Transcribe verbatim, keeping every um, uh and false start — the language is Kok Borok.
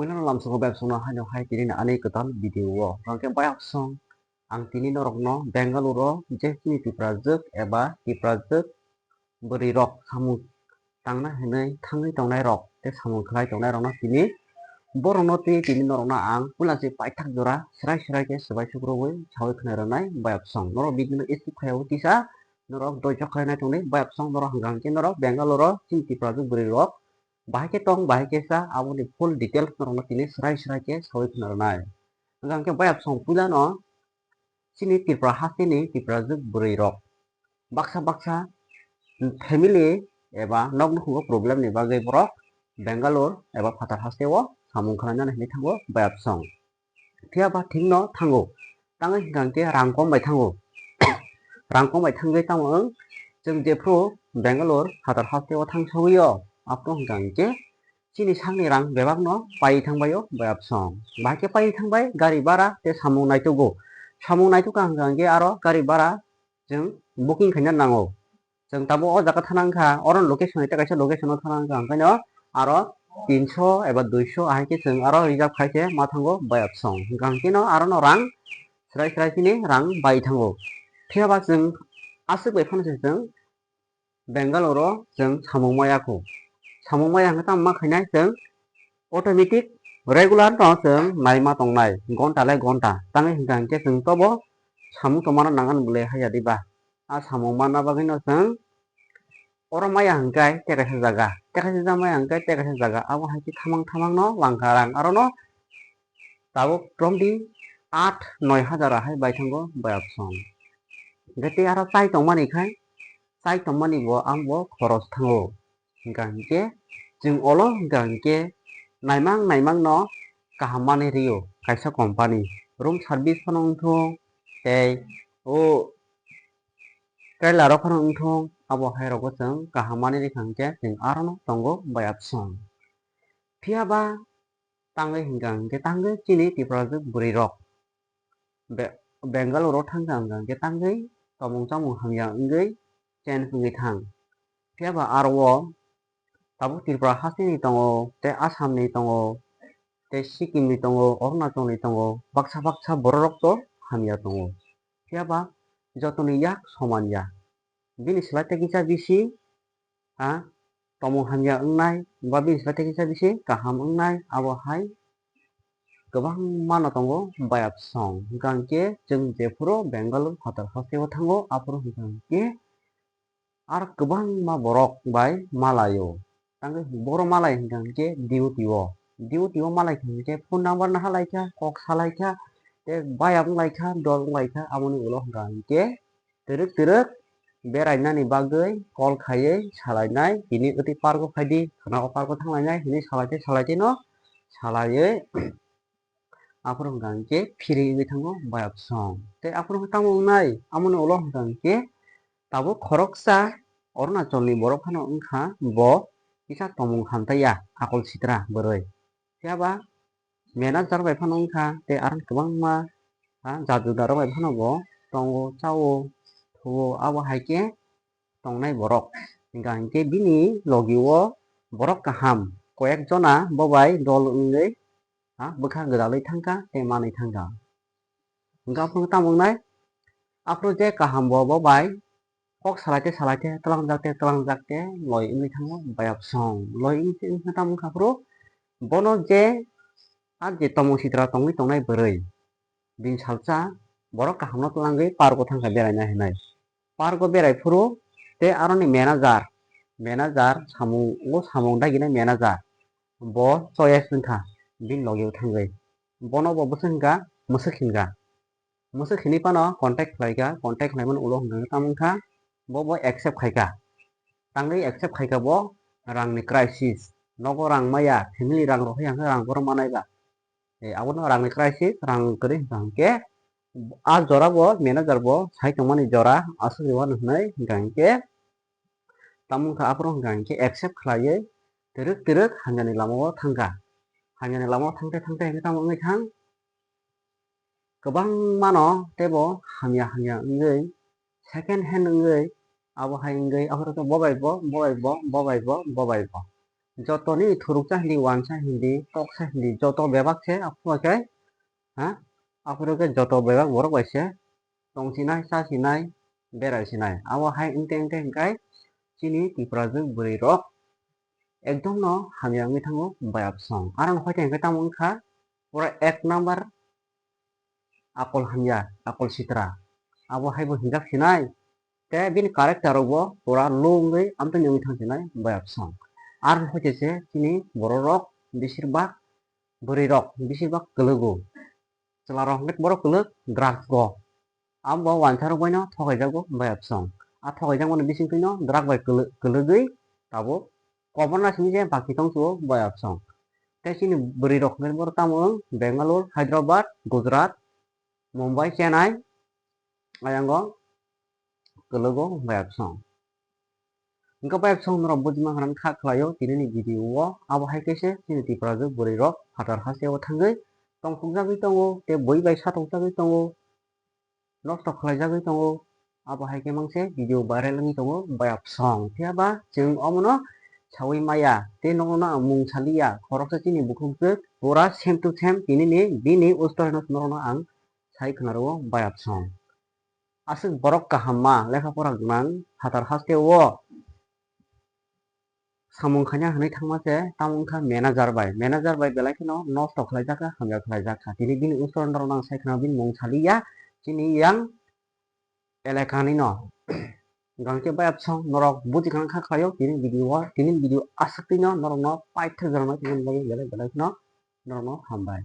Puilano lamsogo bayapsongno haino hai tini ani kwtal video o. Hwnkhe bayapsong ang tini norokno Bengaluru o je chini Tiprajwk eba Tiprajwk bwrwi rok samung tangna hinwi thangwi tongnai rok tei samung khlai tongnai rokno tini borokno tei tini norokno ang puila se paithak jora swrai swrai khe swbai sukrubwi sawi khwnai rwnai bayapsong. Norok video no skip khaiyawi tisa norok doichok khlainai tongdi bayapsong norok hwnkha hwnkhe norok Bengaluru o chini Tiprajwk bwrwi rok bahai khe tong, bahai khe cha, aboni full details norokno tini swrai swrai khe sawi khna rwnai. Hwnkha hwnkhe bayapsong puilano chini Tripura hasteni Tiprajwk bwrwi rok baksa baksa family eba nok nukhungo problem ni bagwi borok Bangalore eba phatar hasteo samung khlainani hinwi thango bayapsong. Phiya ba thikno thango. Tangwi hwnkha hwnkhe rang kom bai thango. Rang kom bai thangwi tamo wng, chwng jephru Bangalore phatar hasteo thang sogwi o, aphuru hwnkha hwnkhe chini sakni rang bebakno paiwi thangbai o bayapsong. Bahai khe paiwi thangbai gari bara tei samung naitugo. Samung naitugkha hwnkha hwnkhe aro gari bara chwng booking khaina nango. Chwng tabuk o jaga thana wngkha, oro location, tei kaisa location o thana wngkha, hwnkhe no aro tinso eba duiso ahai khe chwng aro reserve khai khe ma thango bayapsong. Hwnkha hwnkhe no aro no rang swrai swrai chini rang bai thango. Phiya ba chwng aswk bai phano se chwng Bangalore o chwng samung maya kho. Samung maya hwnkhe tamo ma khainai chwng automatic regular no chwng naima tongnai gonta lai gonta. Tangwi hwnkha hwnkhe chwng tobo samung tongmano nangan bwle haiya diba. A samung manna bagwi no chwng oro maya hwnkhe tei kaisa jaga, tei kaisa jaga maya hwnkhe tei kaisa jaga. Abo hai khe thamang thamang no langkha rang aro no tabuk romdi aat noi hajar ahai bai thango bayapsong. Hwnkhe tei aro chai tongmani khai, chai tongmani bo ang bo khoros thango. Hwnkha hwnkhe chwng olo hwnkha hwnkhe naimang naimang no kaham manwi rio kaisa company, room service phano wngthung tei o trailer rok phano wngthung, abo hai rogo chwng kaham manwi rikha hwnkhe chwng aro no tongo bayapsong. Phiya ba tangwi hwnkha hwnkhe tangwi chini Tiprajwk bwrwi rok Be-, Bangalore o thangkha hwnkha hwnkhe tangwi tomung chamung hamya wngwi change wngwi thang. Phiya ba aro o tabuk Tripura hasteni tongo, tei Assam ni tongo, tei Sikkim ni tongo, Arunachal ni tongo, baksa baksa borok rok to hamya tongo. Phiya ba jotoni yak soman ya. Bini slai tei kisa bisi, ha, tomung hamya wngnai, ba bini slai tei kisa bisi kaham wngnai, abo hai kwbangma no tongo bayapsong. Hwnkha hwnkhe chwng jephuru Bangalore phatar hasteo thango, aphuru hwnkha hwnkhe aro kwbangma borok bai malaio. Tangwi borok malai hwnkha hwnkhe duty o. Duty o malai kha hwnkhe phone number naha laikha, kok salaikha, tei bayap wnglaikha, dol wnglaikha, aboni ulo hwnkha hwnkhe twrwk twrwk berainani bagwi call khaiwi salainai, tini wtwi park o phaidi, khwna o park o thanglainai hinwi salaitwi salaitwino salaiwi aphuru hwnkha hwnkhe phiri wngwi thango bayapsong. Tei aphuru hwnkhe tamo wngnai, amoni ulo hwnkha hwnkhe tabuk khoroksa Arunachal ni borok phano wngkha, bo kisa tomung hamtaiya akol sitra bwrwi. Phiya ba manager bai phano wngkha, tei aro kwbangma, ha, jadudar rok bai phano bo tongo, chao, thuo, abo hai khe tongnai borok. Hwnkha hwnkhe bini logi o borok kaham koyek jona bo bai dol wngwi, ha, bwkha gwdalwi thangkha tei manwi thangkha. Hwnkha aphuru tamo wngnai, aphuru je kaham bo bo bai kok salai tei salai tei twlangjak tei twlangjak tei loi wngwi thango bayapsong. Loi wngwi tamo wngkha aphuru bono je a je tomung sitra tongwi tongnai bwrwi, bini salsa borok kahamno twlangwi park o thangkha beraina hinwi. Park o berai phuru tei aroni manager, manager samungo samung daginai manager, bo choice wngkha bini logi o thangwi. Bono bo bwswk hwnkha, mwswk hinka. Mwswk hinwi phano contact khlaikha, contact khlaimani ulo hwnkha khe tamo wngkha, bo bo accept khaikha. Tangwi accept khaikha bo rangni crisis. Nogo rang maya, family rang rohorya hwnkhe rang bohrok manaiba. E, abono rangni crisis, rang kwrwi hwnkha hwnkhe a jora bo manager bo sai tongmani jora aswk rwmani hwnwi hwnkha hwnkhe tamo wngkha aphuru hwnkha hwnkhe accept khlaiwi twrwk twrwk hamyani lamao thangkha. Hamyani lamao thangte thangte hwnkhe tamo wngwi thang kwbangmano teibo hamya hamya wngwi second hand wngwi abo hai wngwi aphuru khe bo bai bo, bo bai bo, bo bai bo, bo bai bo. Jotoni thuruksa hindi, wansa hindi, toksa hindi, joto bebak se aphuru khe, ha? Aphuru khe joto bebak borok bai se tongsinai, chasinai, berai sinai. Abo hai wngte wngte hwnkhe chini Tiprajwk bwrwi rok ekdom no hamya wngwi thango bayapsong. Aro no hoite hwnkhe tamo wngkha pura ek number akol hamya, akol sitra. Abo hai bo hinjak sinai. Te bini character rok bo pura low wngwi amtwini wngwi thang sinai bayapsong. Aro no hoite se chini borok rok besir bak bwrwi rok besir bak kwlwgo. Chwla rok hwnkhe borok kwlwk drugs go. Abo wansa rok bai no thokai jago bayapsong. A thokai jak mani bising twi no drug bai kwlwk, kwlwgwi tabuk kobor na simi je baki tong suo bayapsong. Tei chini bwrwi rok hwnkhe borok tamo wng Bangalore, Hyderabad, Gujarat, Mumbai, Chennai, ayango kwlwgo bayapsong. Hwnkhe bayapsong norok bujima hwnwi kha khlaio tinini video o. Abo hai khe se chini Tiprajwk bwrwi rok phatar hasteo thangwi tongthokjagwi tongo tei bui bai satokjagwi tongo, nosto khlaijagwi tongo. Abo hai khe mang se video viral wngwi tongo bayapsong. Phiya ba chwng omono saui maya tei nono ang mung saliya, khoroksa chini bukhukjwk pura same to same tinini bini story no norokno ang sai khwnarwo bayapsong. Aswk borok kaham ma lekha pora gwnang phatar hasteo samung khaina hwnwi thangma se tamo wngkha manager bai, manager bai belai kheno nosto khlaijak kha, hamya khlaijak kha. Tini bini usoro norok nang sai khna bini mung saliya chini yang elaka ni no. Gangte bayapsong norok buji gana kha khlaio tini video o, tini video aswk twi no norok no paithak jora nai tongmani bagwi belai belai kheno norok no hambai.